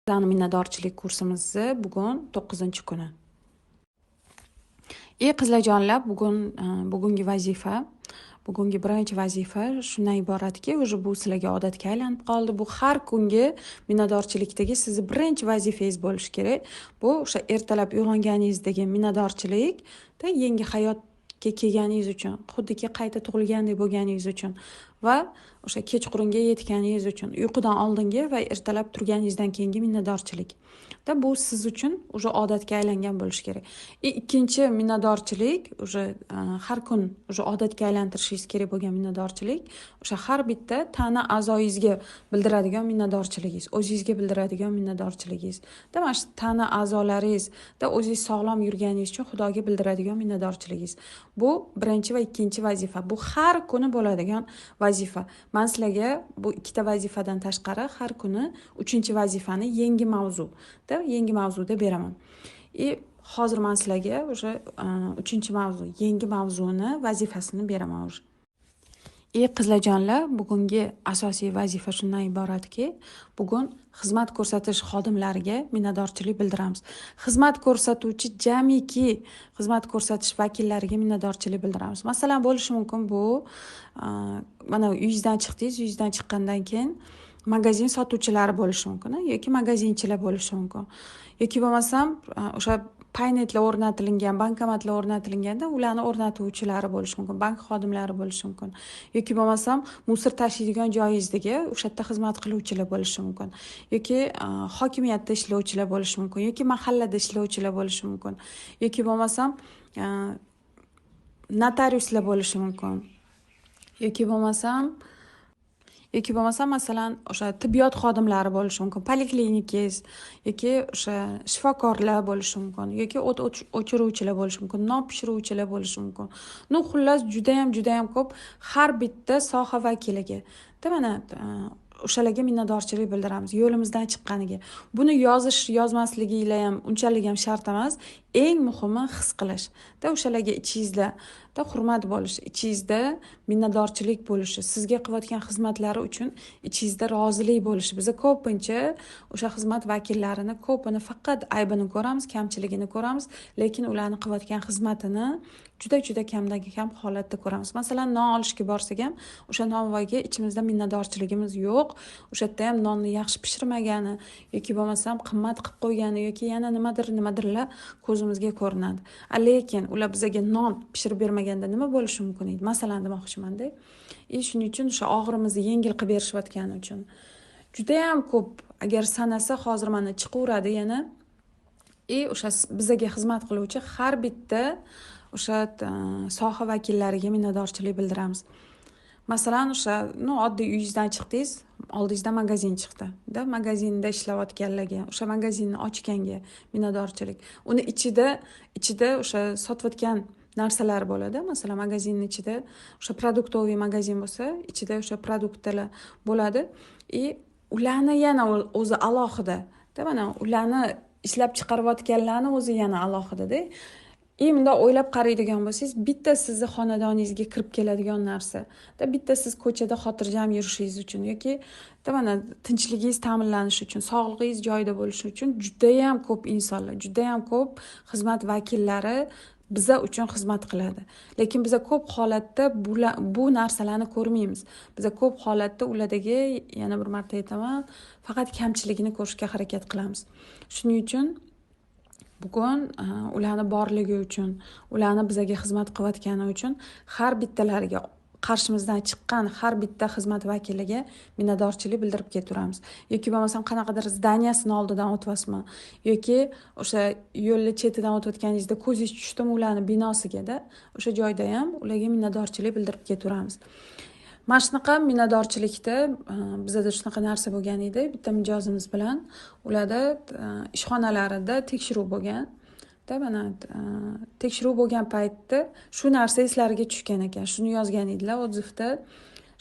Bizani minnatdorchilik kursimizni bugun 9-kuni. И qizlarjonlar, bugun bugungi vazifa, bugungi birinchi vazifa shundan iboratki, уже bu sizlarga odatga aylanib qoldi. Bu har kungi minnatdorchilikdagi sizni birinchi vazifangiz bo'lishi kerak. Bu o'sha ertalab uyg'onganingizdagi minnatdorchilikda, yangi hayotga kelganingiz uchun, xuddiki qayta tug'ilgandek bo'lganingiz uchun va o'sha kechqurunga yetganingiz uchun, uyqudan oldingi va ertalab turganingizdan keyingi minnatdorchilik. Da bu siz uchun уже odatga aylangan bo'lishi kerak. И ikkinchi minnatdorchilik, уже har kun уже odatga aylantirishingiz kerak bo'lgan minnatdorchilik, o'sha har bitta tana a'zoyingizga bildiradigan minnatdorchiligingiz, o'zingizga bildiradigan minnatdorchiligingiz. Da mana shu tana a'zolaringizda o'zingiz sog'lom yurganingiz uchun Xudoga bildiradigan minnatdorchiligingiz. Bu birinchi va ikkinchi vazifa. Bu har kuni bo'ladigan vazifa. Man sizlarga bu ikkita vazifadan tashqari har kuni uchinchi vazifani yangi mavzuda, yangi mavzuda beraman. И hozir man sizlarga уже uchinchi mavzu, yangi mavzuni vazifasini beraman уже. И qizlarjonlar, bugungi asosiy vazifa shundan iboratki, bugun xizmat ko'rsatish xodimlariga minnatdorchilik bildiramiz. Xizmat ko'rsatuvchi jamiki xizmat ko'rsatish vakillariga minnatdorchilik bildiramiz. Masalan, bo'lishi mumkin bu mana uyingizdan chiqdingiz, uyingizdan chiqqandan keyin magazin sotuvchilari bo'lishi mumkin yoki magazinchilar bo'lishi mumkin. Yoki bo'lmasam o'sha paynetlar o'rnatilingan, bankomatlar o'rnatilganda ularni o'rnatuvchilari bo'lishi mumkin, bank xodimlari bo'lishi mumkin. Yoki bo'lmasam мусор tashiydigan joyingizdagi o'sha yerda xizmat qiluvchilar bo'lishi mumkin. Yoki hokimiyatda ishlovchilar bo'lishi mumkin, yoki mahallada ishlovchilar bo'lishi mumkin. Yoki bo'lmasam notariuslar bo'lishi mumkin. Yoki bo'lmasam, masalan, o'sha tibbiyot xodimlari bo'lishi mumkin, poliklinikangiz yoki o'sha shifokorlar bo'lishi mumkin, yoki o't o'chiruvchilar bo'lishi mumkin, non pishiruvchilar bo'lishi mumkin. Ну, xullas, judayam, judayam ko'p har bitta soha vakiliga da mana o'shalarga minnatdorchilik bildiramiz yo'limizdan chiqqaniga. Buni yozish, yozmasliginglar ham unchalik ham shart emas. Eng muhimi his qilish da, o'shalarga ichingizda da hurmat bo'lishi, ichingizda minnatdorchilik bo'lishi, sizga qilayotgan xizmatlari uchun ichingizda rozilik bo'lishi. Biza ko'pincha o'sha xizmat vakillarini ko'pini faqat aybini ko'ramiz, kamchiligini ko'ramiz, lekin ularni qilayotgan xizmatini juda, juda kamdan kam holatda ko'ramiz. Masalan, non olishga borsak ham o'sha novvoyga ichimizda minnatdorchiligimiz yo'q. O'sha yerda ham nonni yaxshi pishirmagani yoki bo'lmasam qimmat qilib qo'ygani yoki yana nimadir, nimadirlar ko'zimizga ko'rinadi. A lekin ular bizaga non pishirib bermaganda nima bo'lishi mumkin edi, masalan, demoqchimanda. И shuning uchun o'sha og'rimizni yengil qilib berishayotgani uchun judayam ko'p, agar sanasa, hozir mana chiqaveradi yana. И o'sha bizaga xizmat qiluvchi har bitta o'sha soha vakillariga minnatdorchilik bildiramiz. Masalan, o'sha, ну, oddiy uyingizdan chiqdingiz, oldingizda magazin chiqdi da, magazinda ishlayotganlarga, o'sha magazinni ochganga minnatdorchilik. Uni ichida o'sha sotayotgan narsalar bo'ladi. Masalan, magazinni ichida o'sha продуктовый magazin bo'lsa, ichida o'sha produktlar bo'ladi. И ularni yana o'zi alohida da, mana ularni ishlab chiqarayotganlarni o'zi yana alohidada. И bundoq o'ylab qaraydigan bo'lsangiz, bitta sizni xonadoningizga kirib keladigan narsa da, bitta siz ko'chada xotirjam yurishingiz uchun yoki da mana tinchligingiz ta'minlanishi uchun, sog'lig'ingiz joyida bo'lishi uchun judayam ko'p insonlar, judayam ko'p xizmat vakillari biza uchun xizmat qiladi. Lekin biza ko'p holatda bu narsalarni ko'rmaymiz. Biza ko'p holatda ulardagi, yana bir marta aytaman, faqat kamchiligini ko'rishga harakat qilamiz. Shuning uchun bugun ularni borligi uchun, ularni bizaga xizmat qilayotgani uchun har bittalariga, qarshimizdan chiqqan har bitta xizmat vakiliga minnatdorchilik bildirib ketaveramiz. Yoki bo'lmasam qanaqadir здания sini oldidan o'tyapsizmi yoki o'sha yo'lni chetidan o'tayotganingizda ko'zingiz tushdimi ularni binosigada, o'sha joyda ham ularga minnatdorchilik bildirib ketaveramiz. Mana shunaqa minnatdorchilikda bizada shunaqa narsa bo'lgan edi bitta mijozimiz bilan. Ularda ishxonalarida tekshiruv bo'lgan da, mana tekshiruv bo'lgan paytda shu narsa eslariga tushgan ekan. Shuni yozgan edilar отзыв da,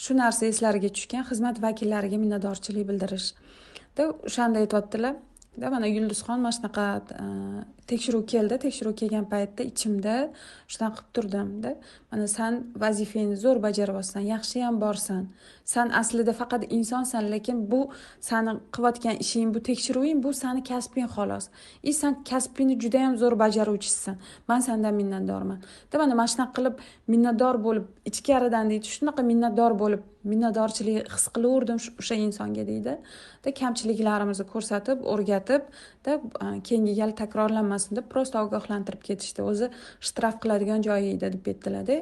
shu narsa eslariga tushgan, xizmat vakillariga minnatdorchilik bildirish da. O'shanda aytyaptilar. Da mana Yulduzxon mana shunaqa tekshiruv keldi. Tekshiruv kelgan paytda ichimda shunaqa qilib turdimda: mana san vazifangni zo'r bajaryapsan, yaxshiyam borsan, san aslida faqat insonsan, lekin bu sani qilayotgan ishing, bu tekshiruving, bu sani kasbing xolos, и san kasbingni judayam zo'r bajaruvchisisan, man sandan minnatdorman. Da mana shunaqa qilib minnatdor bo'lib, ichkaridan deydi, shunaqa minnatdor bo'lib, minnatdorchilik his qilaverdim o'sha insonga deydi. Da kamchiliklarimizni ko'rsatib, o'rgatib, da keyingi gal takrorlanmasin deb просто ogohlantirib ketishdi. O'zi shtraf qiladigan joyi edi deb aytdilarda.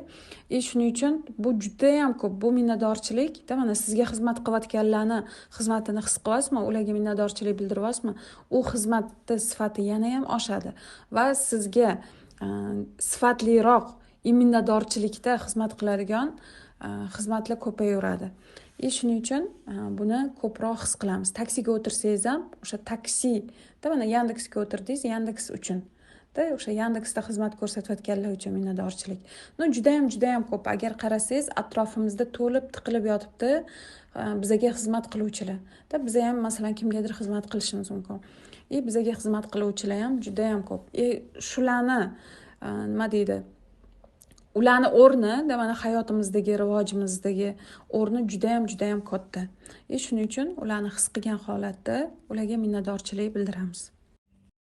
И shuning uchun bu judayam ko'p, bu minnatdorchilik. Da mana sizga xizmat qilayotganlarni xizmatini his qilyapsizmi, ularga minnatdorchilik bildiryapsizmi, u xizmatni sifati yanayam oshadi va sizga sifatliroq и minnatdorchilikda xizmat qiladigan xizmatlar ko'payaveradi. И shuning uchun buni ko'proq his qilamiz. Taksiga o'tirsangiz ham, o'sha taksida, mana Yandeksga o'tirdingiz, Yandeks uchun da, o'sha Yandeksda xizmat ko'rsatayotganlar uchun minnatdorchilik. Ну, judayam, judayam ko'p. Agar qarasangiz, atrofimizda to'lib tiqilib yotibdi bizaga xizmat qiluvchilar. Da biza ham, masalan, kimgadir xizmat qilishimiz mumkin, и bizaga xizmat qiluvchilar ham judayam ko'p. И shularni, nima deydi, ularni o'rni, mana hayotimizdagi, rivojimizdagi o'rni judayam, judayam katta. И shuning uchun ularni his qilgan holatda ularga minnatdorchilik bildiramiz.